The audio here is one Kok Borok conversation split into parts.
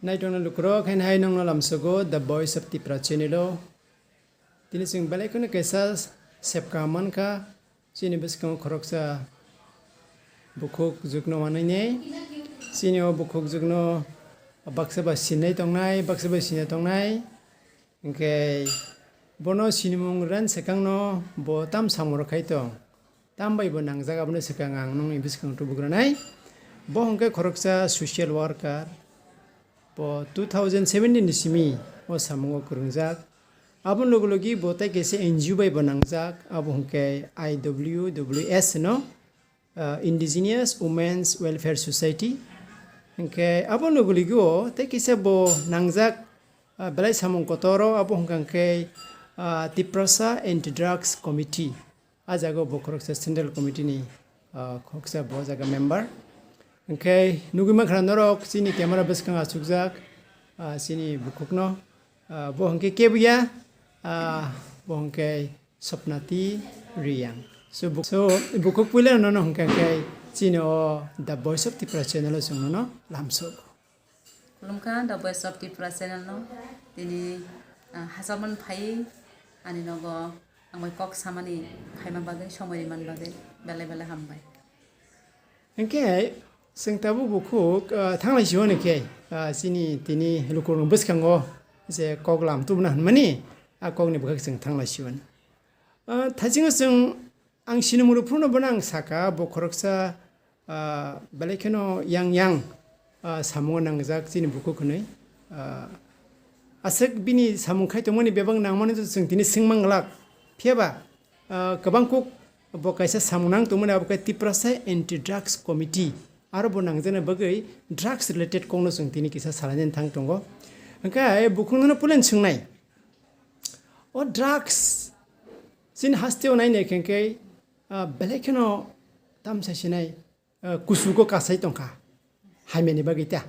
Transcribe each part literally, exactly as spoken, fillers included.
Naitok no lukurok, haino hai nongno lamsogo The Voice of Tipra channel o. Tini chwng belai kheno kaisa sepka mankha, chini bwskango khoroksa bukhuk jukno manwi nei. Chini o bukhuk jukno baksa ba sinai tongnai, baksa ba sinai tongnai. Hwnkhe bono sinimung ran swkangno bo tam samung rok khai tong. Tam bai bo nangjak, abono swkang ang nongni bwskango tubuk rwnai. Bo hwnkhe khoroksa social worker. Bo two thousand seventeen ni simi o samungo kwrwngjak. Aboni logi logi bo tei kaisa N G O bai bo nangjak, abo hwnkhe I W W S no, ah, Indigenous Women's Welfare Society. Hwnkhe aboni logi logi o tei kaisa bo nangjak, ah, belai samung kotor o, abo hwnkha khe, ah, Tiprasa Anti-Drugs Committee. A jaga o bo khoroksa Central Committee ni, ah, khoroksa bo jaga member. Hwnkhe nugwi mankha norok chini camera bwskango achukjak, ah, chini bukhukno, ah, bo hwnkhe kebuya, ah, bo hwnkhe Swpnati Reang. So, bu-, so, bukhuk puila nono hwnkhe khe chini o The Voice of Tipra channel o chwng nono lamsogo. Khulumkha, The Voice of Tripura channel no. Tini, ah, hachal man phai, ani nogo ang bai kok samani phaima bagwi, somoi rimani bagwi belai belai hambai. Hwnkhe, chwng tabuk bukhuk, ah, thanglai sio hwnkhe, ah, chini tini lukurokni bwskango je kok lam tubuna hwnmani, a kokni bwkhak chwng thanglai sio. Ah, thaisingo chwng Ang sinimung rwphruno bono ang saka, bo khoroksa, ah, belai kheno yang yang, ah, samungo nangjak chini bukhuk hwnwi. Ah, aswk bini samung khai tongmani bebak nangmani to chwng tini swngmang glak. Phiyaba, ah, kwbang kuk bo kaisa samung nang tongmani, abo khe Tiprasa Anti Drugs Committee. Aro bo nangjakna bagwi drugs related kokno chwng tini kisa salainani thang tongo. Hwnkhe bukhukno pulen swngnai. O drugs chini hasteo nai nai khe khe, ah, belai kheno tamsa sinai, ah, kusugo kasai tongkha, hamyani bagwi ta.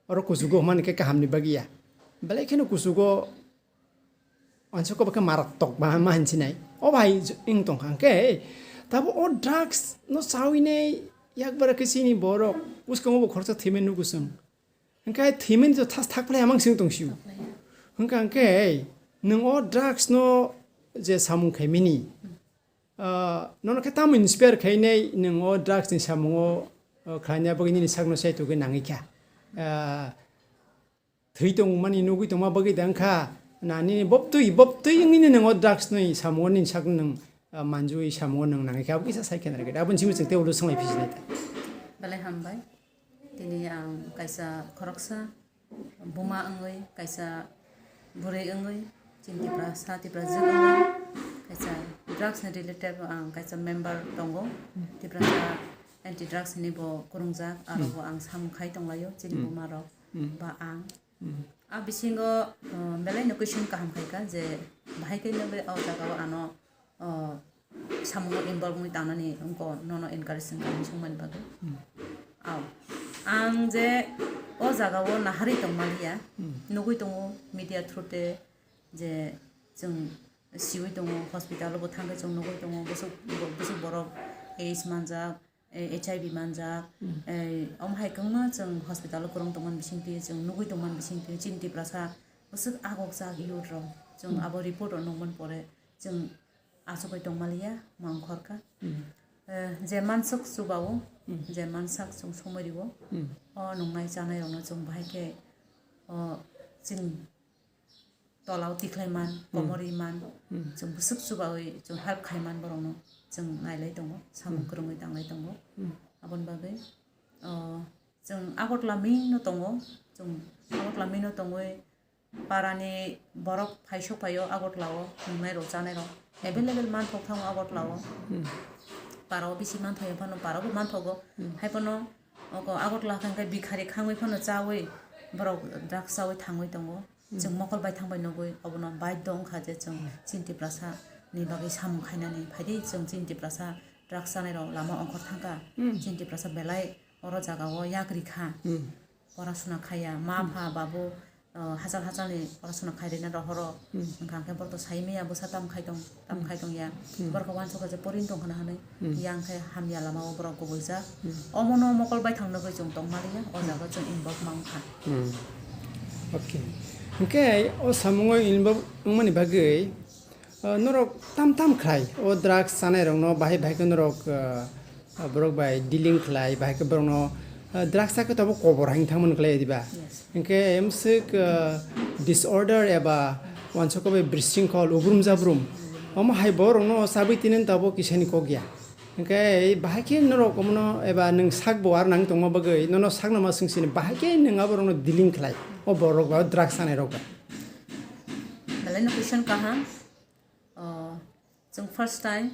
Oro kusugo hwnmani khe kahamni bagwi ya. Belai kheno kusugo ansa kobo khe marattok ma, ma hinsinai. O bai j-, wng tongkha hwnkhe, tabo o drugs no chawi nai yakbar khe chini borok bwskango bo khoroksa thwimani nugo chwng. Hwnkhe thwimani to thas thak phlai amang sing tong sio. Hwnkha hwnkhe nwng o drugs no je samung khaimani, ah, nono khe tamo inspire khainai nwng o drugs ni samungo, ah, khlaina bagwi nini sakno sai tugwi nangwi kha. Ah, thwi tongmani nugwi tongma bagwi da wngkha, na nini bobtwi, bobtwi wngwi nini nwng o drugs ni samungo nini sakno nwng, ah, manjui samungo nwng nangwi kha, abo kisa sai khe narwkhe. Aboni simi chwng tei ulo swnglai phijinai ta. Belai hambai. Tini ang kaisa khoroksa buma wngwi, kaisa bwrwi wngwi, chini Tiprasa, Tiprajwk wngwi, kaisa drugs ni related bo ang kaisa member tongo. Tiprasa anti drugs hinwi bo kwrwngjak, aro bo ang samung khai tonglaio, chini buma rok ba ang. A bisingo, uh, belai no question kaham khaikha je bahai khe nogwi o jaga o ano, uh, samungo involve wngwi tangnani wngkha nono encourage wngkha hinwi swngmani bagwi. Aw, ang je o jaga o naharwi tongmaliya, nugwi tongo media through te je chwng siwi tongo, hospital o bo thangkhe chwng nugwi tongo, bwswk, bwswk borok AIDS manjak, eh, H I V manjak, eh, omo hai kwbangma chwng hospital o kwrwng tongmani bisingtwi, chwng nugwi tongmani bisingtwi, chini Tiprasa bwswk agokjak youth rok. Chwng abo report rok nukmani pore chwng achugwi tongmaliya, ma wngkhorkha. Eh, je manswk chubao, je mansak chwng somoi rio, o nungnai chanai rokno chwng bahai khe, o chwng tolao tikhlai man, komorwi man, chwng bwswk chubawi chwng help khai man borokno chwng nailai tongo, samung kwrwngwi tanglai tongo. Aboni bagwi, o, chwng Agartala main no tongo, chwng Agartala main no tongwi parani borok phaisok phaio Agartala o nungnai rok chanai rok available manthok thango Agartala o. Para o bisi manthogo phano, para o bo manthogo. Hai phano oko Agartala hwnkhe bikhari khangwi phano chawi borok drugs chawi thangwi tongo. Chwng mokol baithang bai nugwi obono baidho wngkha je chwng chini Tiprasa ni bagwi samung khainani. Phaidi chwng chini Tiprasa drugs chanai rok lama ongkhor thangkha. Chini Tiprasa belai oro jaga o yak rikha. Pora suna khaya, ma pha babu ah, hachal hachalni porasona khairina rohoro. Hmm. Wngkha hwnkhe borok to sai maya bwsa tam khai tong, tam Hmm. khai tong ya. Hmm. Borok khe uansukha je porin tong khna hwnwi. Hmm. Yang khe hamya lama o borok kubui jak. Hmm. Omono mokol baithang nugwi chwng tong maliya, o Hmm. jaga chwng involve ma wngkha. Hmm. Okay. Hwnkhe o samungo involve wngmani bagwi, ah, norok tam tam khlai, o drugs chanai rokno bahai bahai khe norok, ah, ah, borok bai dealing khlai, bahai khe borokno, ah, drugs chakhe tobo kobor hai thangmani khlai diba? Yes. Hwnkhe emswk, ah, disorder eba uansukha bai brisingkhol, ubrum jabrum, omo hai borokno chabwi tini tabuk kisani kok ya. Hwnkhe bahai khe norok omono eba nwng sakbo ar nang tongma bagwi nono sakno ma swngsini bahai khe nwng aborokno dealing khlai, o borok ba drugs chanai rok ba? Belai no question kaham. Ah, chwng first time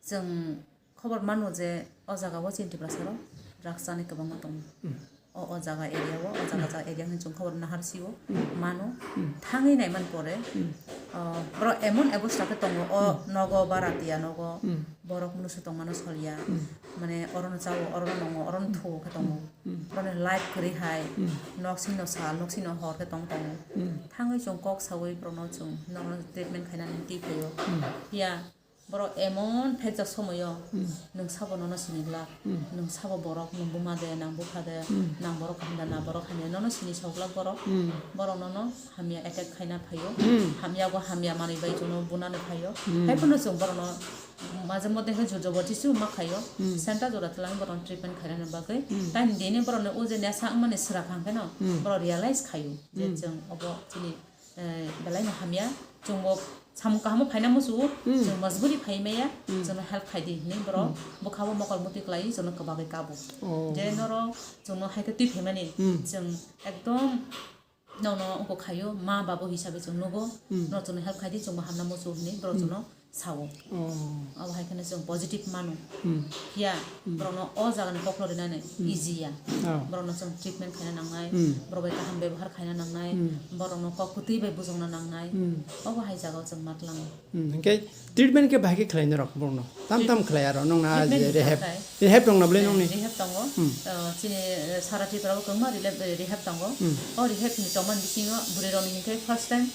chwng khobor mano je o jaga o chini Tiprasa rok drugs chanai kwbangma tongo. Hmm. O, o jaga area o, o jaga, hmm, jaga area hwnwi chwng khobor nahar sio, hmm, mano. Hmm. Thangwi naiman pore, hmm, ah, borok emon ebosta khe tongo, o, hmm, nogo ba ratia nogo, hmm, borok mnusu tongmano solya. Hmm. Mane orono chao, orono nongo, orono, hmm, thuo khe tongo. Hmm. Borokni life kwrwi hai, hmm, nok sino sal, nok sino hor khe tong tongo. Hmm. Thangwi chwng kok saui borokno chwng norokno treatment khainani twi phaio. Hmm. Phiya borok emon phekjak somoio, hmm, nwng sabo nono sini glak, hmm, nwng sabo borok, nwng buma de, nang bupha de, hmm, nang borok kaham da, na borok hamya, nono sini sok glak borok. Hmm. Borok nono hamya attack khaina phaio. Hmm. Hamya go hamya manwi bai chwngno bunani phaio. Hmm. Hai phano chwng borokno maje moddhe khe jor jobor jisu ma khaio. Hmm. Center jora twlang borokno treatment khainani bagwi. Hmm. Tei dini borokni o je nesa wngmani swra phang pheno, hmm, borok realize khaio je, hmm, chwng obo chini, eh, belai no hamya, chwngbo samung kahamo phaina muchungo, hmm, chwng majburi phai maya, hmm, chwngno help khai di hinwi borok, hmm, bwkhao mokol muti kwlaiwi chwngno kwbagwi kabo. Oh. Je norok chwngno hai khe twi phaimani, hmm, chwng ekdom nono wngkok khaio, ma babo hisabe chwng nugo, hmm, norok chwngno help khai di, chwngbo hamna muchungo hinwi borok, hmm, chwngno sao. Oh. Abo hai kheno chwng positive mano. Hmm. Phiya, hmm, borokno o jagani kokno rinani, hmm, easy ya. Oh. Borokno chwng treatment khaina nangnai, hmm, borok bai kaham bebohar khaina nangnai, hmm, borokno kok kwtwi bai bujokna nangnai. Hmm. Obo hai jagao chwng ma tlango. Hmm, hwnkhe treatment khe bahai khe khlai norok borokno? Tam tam, treatment, khlai aro nongna treatment je ni rehab. Takhai. Rehab tongna bwle, eh, nongni? Rehab tongo. Hmm. Eh, chini, eh, sara Tripura o kwbangma rehab, eh, rehab tongo. Hmm. O rehab ni tongmani bisingo bwrwi rokni hinkhe first time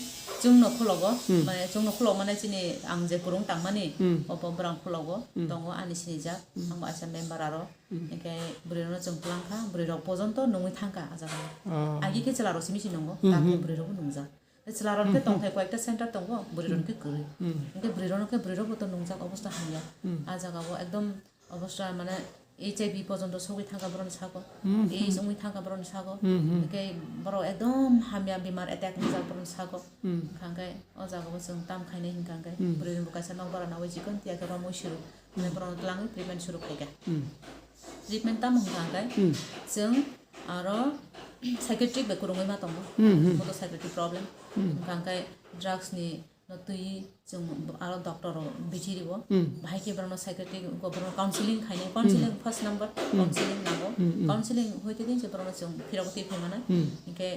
chwngno khulogo. Hmm. Mane chwngno khulok mane chini ang je kwrwng tangmani, hmm, obo bwrang khulogo. Hmm. Tongo ani sinijak. Hmm. Ang bo aisa member aro. Hmm. Hinkhe bwrwi rokno chwng twlang kha, bwrwi rok pojonto nungwi thang kha a jaga o. Oh. Agi khe chwla rok simi se nungo, hmm, tabuk hmm, bwrwi rok bo nungjak. Chwla rok khe, hmm, tongthai koyekta center tongo, bwrwi rok, hmm, khe kwrwi. Hmm. Hinkhe bwrwi rokno khe bwrwi rok bo to nungjak, obosta hamya. Hmm. A jaga o ekdom obosta mane H I V pojonto sogwi thangkha borokni sago. Hmm, hmm. AIDS wngwi thangkha borokni sago. Hmm, hmm. Hinkhe borok ekdom hamya bemar attack wngjak borokni sago. Hmm. Hwnkhe o jaga o chwng tam khainai hinkha hwnkhe, hmm, bwrwi rok bo kaisa nokbar nawi chikon tiya khe romwi suru. Mane borokno twlangwi treatment suru khaikha. Hmm. Treatment tamo hwnkha hwnkhe, hmm, chwng aro psychiatric bai kwrwngwi ma tongo. Hmm, hmm. Boto psychiatric problem. Hmm. Hwnkha hwnkhe drugs ni no twi chwng aro doctor rok bichiriwo. Hmm. Bahai khe borokno psychiatric, borokno counseling khainai. Hmm. Counseling first number, hmm, counseling nango. Hmm, hmm. Counseling hoite din se borokno chwng phirogwi twi phaimanai. Hmm. Hinkhe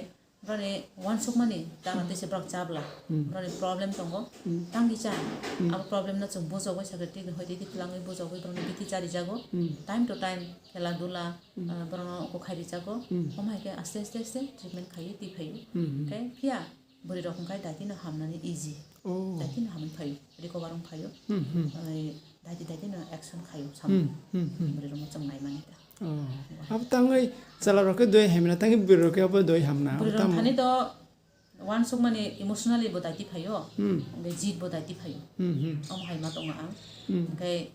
borokni uansukmani tama twi se borok chabla. Hmm. Borokni problem tongo. Hmm. Tangwi cha. Hmm. Abo problem no chwng bujogwi sakhe twi hoi twi twlangwi bujogwi borokni bithi charijago. Hmm. Time to time khela dula, hmm, ah, borokno kok khai rijago. Hmm. Omo hai khe aste aste aste treatment khaiwi twi phaio. Hmm. Khe phiya bwrwi rok hwnkhe daitino hamnani easy. Oh. Daitino hamwi phaio, recover wng phaio. Hmm, hmm. Ai, daiti daitino action khaio samung. Hmm, hmm, hmm. Bwrwi rokno chwng naimani da. Oh. Abo tangwi chwla rok khe doi hamya, tangwi bwrwi rok khe abo doi hamna. Bwrwi rok thani to uansukmani emotionally bo daiti phaio, hmm, hwnkhe jit bo daiti phaio. Hmm, hmm. Omo hai ma tongo ang. Hmm. Hwnkhe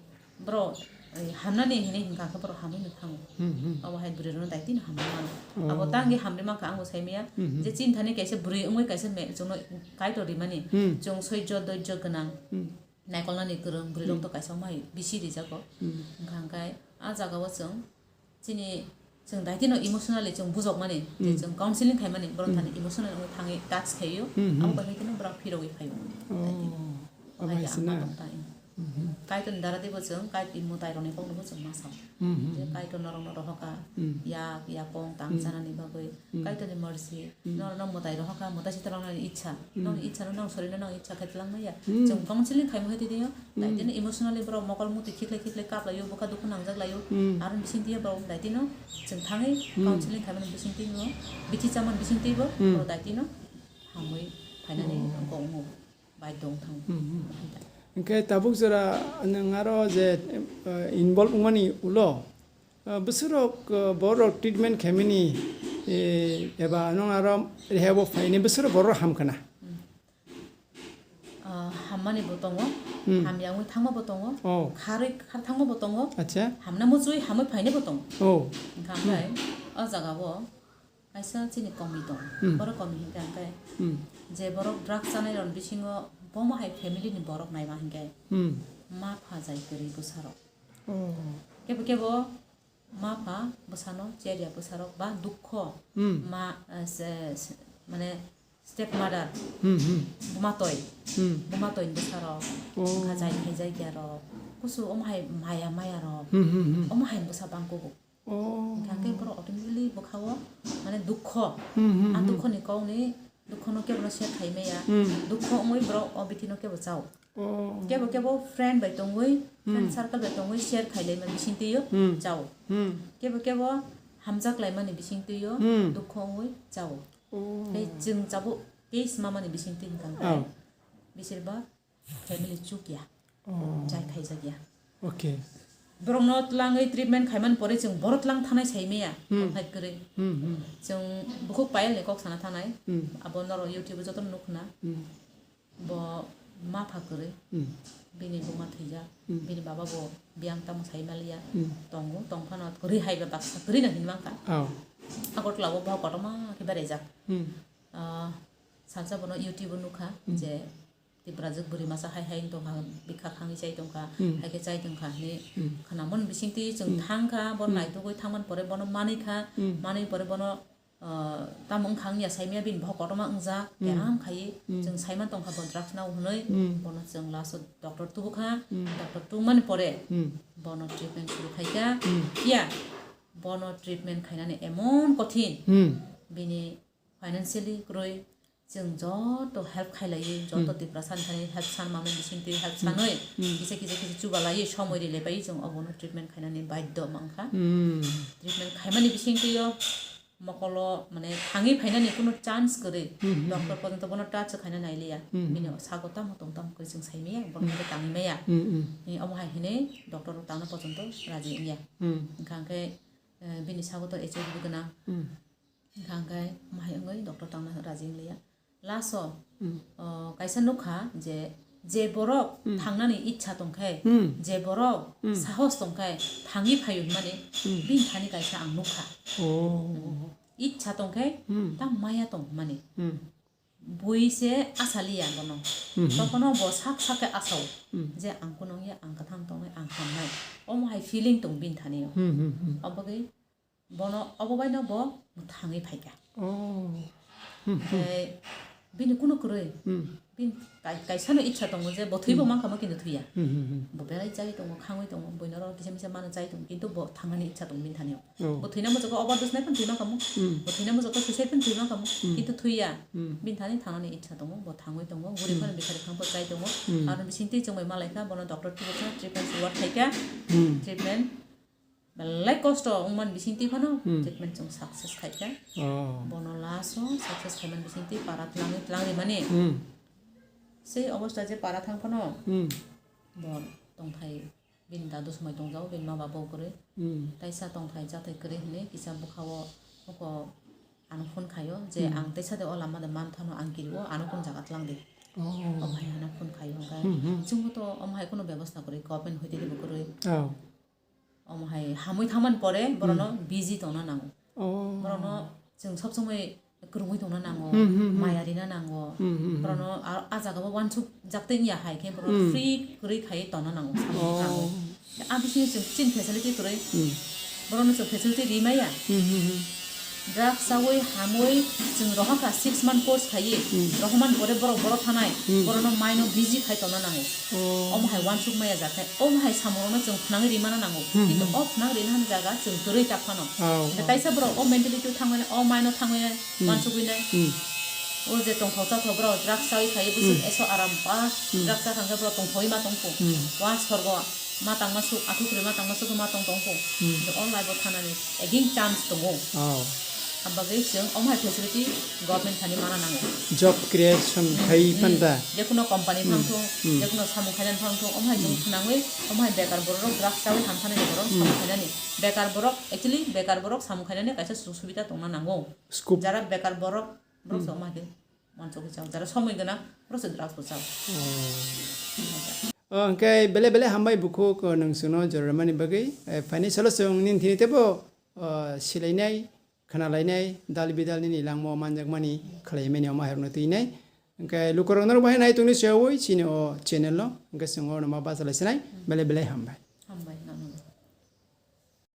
borok, eh, hamnani hinwi hwnkha khe borok hamwi no thango. Hmm, hmm. Omo hai bwrwi rokno daitino hamwi mano. Oh. Abo tangwi hamwi mankha ang bo sai maya. Hmm, hmm. Je chini thani kaisa bwrwi wngwi kaisa me-, chwngno Kaitor rimani. Hmm. Chwng soijo doijo gwnang. Hmm. Naikolnani kwrwng bwrwi rok, hmm, to kaisa omo hai bisi rijago. Hmm. Hwnkha hwnkhe a jaga o chwng chini, chwng daitino emotionally chwng bujokmani, je, hmm, chwng counseling khaimani, borok, hmm, thani emotional wngwi thangwi touch khaio, hmm, hmm, abo bai haikhe borok phirogwi phaio. Oh, daitino. Omo hai se na? Tong tai. Mhm. Kaitorni dara teibo chwng Kaitorni mwtai rokni kokno bo chwng ma sao. Mhm. Je Kaitor norokno rohokha, hmm, yak, yapong, tang, hmm, chanani bagwi, hmm, Kaitorni mercy, hmm, norokno mwtai rohokha, mwtai se twlangnani ichha. Hmm. Nokni ichha no, nokni sorino nokni ichha khe twlang maya. Hmm. Chwng counseling khaimo hai twi twiyo, hmm, daitino emotionally borok mokol muti khiklai khiklai kaplaio, bwkha dukhu nangjaklaio. Hmm. Aro bisingtwi borok daitino chwng thangwi, hmm, counseling khaimani bisingtwi no, bithi chamani bisingtwi bo, hmm, borok daitino hamwi phainani kok wngo, baidho wng thango. Hwnkhe tabuk jora nwng aro je, eh, involve wngmani ulo, eh, bwswrok, eh, borok treatment khaimani, eh, eba nwng aro rehab o phaini bwswrok borok hamkha na? Ah, hammani bo tongo, hamya wngwi thangma bo tongo, kharwi khar thangma bo tongo, acha, hamna muchwi hamwi phaini bo tongo. Oh. Hwnkha hwnkhe o jaga o kaisa chini komi tongo. Borok komi hwnkha hwnkhe je borok drugs chanai rokni bisingo bomo hai family ni borok naima hwnkhe ma pha jai kwrwi bwsarok. Oh. Kebo kebo ma pha bwsano cherya bwsarok ba dukho ma, eh, se, se, mane step mother, buma toi, buma toi ni bwsarok wngkha jai khaijak ya rok, kusu omo hai maya maya rok, omo hai bwsa bang kugo. Oh. Hwnkha khe borok automatically bwkha o mane dukho, a dukho ni kok ni dukho no kebo no share khai maya, dukho wngwi borok o bithi no kebo chao. Oh. Kebo kebo friend bai tongwi, friend circle bai tongwi share khailai ma bising twi o chao. Kebo kebo hamjak lai mani bising twi o dukho wngwi chao. Oh. Tei chwng chabo case ma mani bising twi hwnkha hwnkhe bisir ba family chuk ya. Oh. Jai khaijak ya. Okay. Borok no tlangwi treatment khaimani pore chwng borok tlang thanai sai maya, hmm, hai kwrwi. Hmm, hmm. Chwng bukhuk payal ni kok sana thanai. Hmm. Abo norok YouTube o joto no nukhna. Hmm. Bo ma pha kwrwi, hmm, bini buma thwijak, hmm, bini baba bo biyang tamo sai maliya, hmm, tongo, tongphano kwrwi hai ba baksa kwrwi no hinwi mankha. Oh. Agartala o bo kotorma khe beraijak. Hmm. Ah, salsa bono YouTube o nukha, hmm, je Tiprajwk bwrwi masa hai hai wng tongkha, bikha khangwi chai tongkha, hmm, hai khe chai tongkha hinwi, hmm, khwnamani bisingtwi chwng, hmm, thangkha, bo, hmm, naitugwi thangmani pore bono manwi kha, hmm, manwi pore bono ah, tamo wngkha wngya saimaya bini bohok kotorma wngjak, hmm, keram khaiwi, hmm, chwng saiman tongkha bo drugs nao hwnwi, hmm, bono chwng last o doctor tubukha, hmm, doctor tubumani pore, hmm, bono treatment suru khaikha, hmm, phiya bono treatment khainani emon kothin, hmm, bini financially kwrwi, chwng joto help khailaiwi, joto, hmm, Tiprasa ni thani help san mani bisingtwi help, hmm, sanwi, hmm, kisa kisa kisa chubalaiwi somoi rilaibai chwng obono treatment khainani baidho mankha. Hmm. Treatment khaimani bisingtwi o mokolo mane thangwi phainani kunu chance kwrwi. Hmm, hmm, doctor, hmm, porjonto bono touch khaina nailiya. Hmm, hmm. Bini sago tamo tong tamo kwrwi chwng saimaya, bono, hmm, hwnkhe tangwi maya. Hmm, hmm. Ni omo hai hinwi doctor tangna porjonto raji wngya. Hmm. Hwnkha hwnkhe, eh, bini sago to H I V gwnang. Hmm. Hwnkha hwnkhe mahai wngwi doctor tangna raji wngliya. Last o, hmm, o, kaisa nukha je, je borok, hmm, thangnani ichha tongkhe, hmm, je borok, hmm, sahos tongkhe thangwi phaio hinmani, hmm, bini thani kaisa ang nukha. Oh. Hmm. Ichha tongkhe, hmm, ta maya tong hinmani. Hmm. Bui se asaliya bono. Hmm, hmm. Tokhono bo sak sak khe asao, hmm, je ang kunung ya, ang kwthang tongnai, ang hamnai. Omo hai feeling tong bini thani o. Hmm, hmm, hmm. Obagwi bono obo baino bo mwthangwi phaikha. Oh. Hmm, hmm. Tei bini kunu kwrwi, hmm, bini kai-, kaisano ichha tongo je bo thwibo, hmm, mankha mo kintu thwiya. Hmm, hmm, hmm. Bo belai chai tongo, khangwi tongo, buino oro kisa misa mano chai tongo, kintu bo thangnani ichha tongo bini thani o. Oh. Bo thwina muchungo overdose nai phano thwi mankha mo. Hmm. Bo thwina muchungo suicide phano thwi mankha mo. Hmm. Kintu thwiya. Hmm. Bini thani thangnani ichha tongo, bo thangwi tongo, guri, hmm, phano bikha rwkhang bo chai tongo. Hmm. Aro bisingtwi chwngbai malaikha, bono doctor tubukha, treatment suruwat khaikha. Hmm. Treatment Belai kosto wngmani bisingtwi phano, hmm, treatment chwng success khaikha. Oh. Bono last o success khaimani bisingtwi para tlangwi tlang rimani. Hmm. Sei obosta je para thang phano, hmm, bo tongthai bini dadu swmai tongjago, bini ma baba bo kwrwi. Hmm. Taisa tongthai chathai kwrwi hinwi kisa bwkha o oko ano phone khaio je, hmm, ang teisa de o lama de man thano ang kiri o, ano kunu jaga tlang di. Oh. Omo hai ano phone khaio hwnkhe. Hmm, hmm. Chwngbo to omo hai kunu bebosta kwrwi, government hoite de bo kwrwi. Oh. Omo hai hamwi thangmani pore, hmm, borokno busy tongna nango. Oh. Borokno chwng sob somoi kwrwngwi tongna nango, hmm, hmm, hmm, maya rina nango. Hmm, hmm, hmm. Borokno a, a jaga o uansuk jak tei wngya hai khe borokno, hmm, free kwrwi khaiwi tongna nango, samung, oh, kangwi. A bisingo chwng chini facility kwrwi, hmm, borokno chwng facility ri maya. Hmm, hmm, hmm. Drugs chawi hamwi chwng rohor kha six month course khaiwi, hmm, rohormani pore borok borok thanai, hmm, borokno maino busy khai tongna nango. Oh. Omo hai uansuk maya jak khe, omo hai samungrokno chwng phnangwi rimana nango. Hmm, kintu, hmm, o phnang rina hwnwi jaga chwng kwrwi tak phano. Oh, hwnkhe, oh, kaisa borok o mentality o thangmani, o maino thangwi nai, hmm, uansugwi nai. Hmm. O je tongthok chathok borok drugs chawi phaiwi bwswk, hmm, eso aram ba, hmm, drugs chakha hwnkhe borok tongthogwi ma tongkhu. Hmm. Wa sorgo ma tangma suk, athuk kwrwi ma tangma suk ma tong tongkhu. Hmm. Kintu o life o thanani again chance tongo. Oh. Abagwi chwng omo hai facility government thani mana nango. Job creation hai Hmm, panda. Jekuno company phang thung, Hmm. jekuno samung khainani phang thung, omo hai chwng Hmm. thnangwi, omo hai bekar borok drugs chawi hamkhanani borok Hmm. samung khainani. Bekar borok, actually bekar borok samung khainani kaisa sujog subida tongna nango. Scope. Jara bekar borok, borok Hmm. se omo hai khe mansugwi chao. Jara somoi gwnang, borok se drugs bo chao. Oh. Oh, hwnkhe bele bele hambai bukhuk, oh, nwng chwngno jora rwmani bagwi. Eh, phaini salo chwng nini thini teibo, oh, silainai, khnalainai, dal bidal nini langmao manjakmani khlaimani omo hairokno twinai. Hwnkhe lukurok norok bahai nai tongni sayawi chini o channel no, hwnkhe chwng oroni ma bachalai sinai, bele bele hambai.